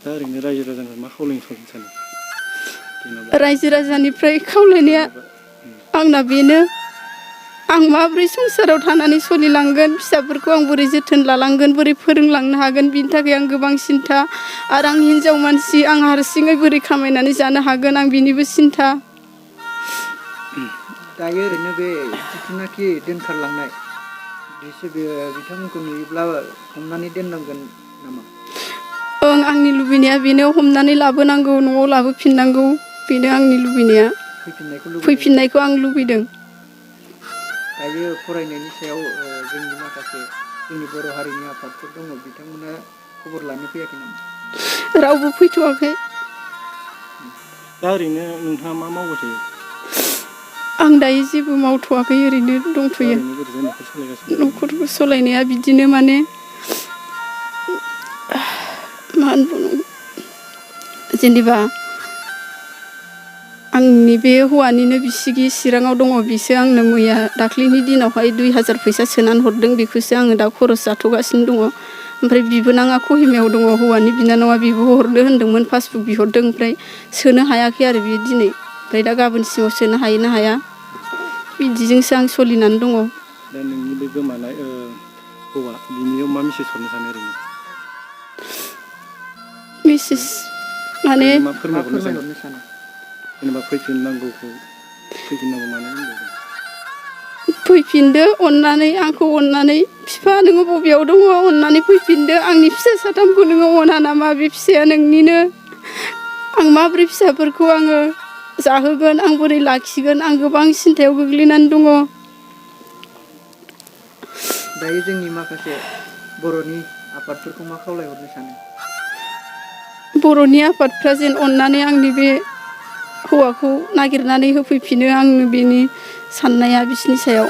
दा ओरैनो रायजो राजानिफ्राय मा खावलायनो सानो? रायजो राजानिफ्राय खावलायनाया आंना बेनो, आं माबोरै संसाराव थानानै सोलिलांगोन, फिसाफोरखौ आं बोरै जोथोन लालांगोन, बोरै फोरोंलांनो हागोन, बिनि थाखाय आं गोबां सिन्था। आरो आं हिन्जाव मानसि, आं हारसिङै बोरै खामायनानै जानो हागोन, आं बिनिबो सिन्था। दायो ओरैनो बे जिथुनाखि दोनखारलांनाय बिथांमोनखौ नुयोब्ला हमनानै दोननांगोन नामा? ओं, आंनि लुबैनाया बेनो, हमनानै लाबोनांगौ, न'आव लाबोफिननांगौ, बेनो आंनि लुबैनाया। फैफिननायखौ आं लुबैदों। दायो फरायनायनि सायाव जोंनि बर' हारिनि आफादफोर दङ, बिथांमोना खबर लानो फैयाखै नामा? रावबो फैथ'वाखै। दा ओरैनो नोंथाङा मा मावबाय थायो? आं दायो जेबो मावथ'वाखै, ओरैनो दंथ'यो। न'खरखौ सालायनाया बिदिनो माने मा होनबावनो, जेनेबा आंनि बे हौवानिनो बिसिगि चिराङाव दङ, बिसो आंनो मैया दाख्लैनि दिनावहाय 2000 फैसा सोनानै हरदों, बेखौसो आङो दा खरस जाथ'गासिनो दङ। ओमफ्राय बिबोनाङा कहिमायाव दङ, हौवानि बिनानावा, बिबो हरनो होन्दोंमोन, पासबुक बिहरदों, ओमफ्राय सोनो हायाखै आरो बे दिनै। ओमफ्राय दा गाबोनसिमाव सोनो हायो ना हाया, बिदिजोंसो आं सोलिनानै दङ। दा नोंनि बे गोमानाय हौवा, बिनियाव मा मेसेज हरनो सानो ओरैनो? मेसेज माने मा फोरमायहरनो सानो? जेनेबा फैफिननांगौ मानो होनदों? फैफिनदो अननानै, आंखौ अननानै, बिफा नोङो बबेयाव दङ, अननानै फैफिनदो। आंनि फिसा साथामखौ नोङो अना नामा? बे फिसाया नोंनिनो। आं माबोरै फिसाफोरखौ आङो जाहोगोन, आं बोरै लाखिगोन, आं गोबां सिन्थायाव गोग्लैनानै दङ। दायो जोंनि माखासे बर'नि आफादफोरखौ मा खावलायहरनो सानो? बर'नि आफादफ्रा जेन अननानै आंनि बे हौवाखौ नागिरनानै होफैफिनो, आंनो बेनि साननाया बिसिनि सायाव।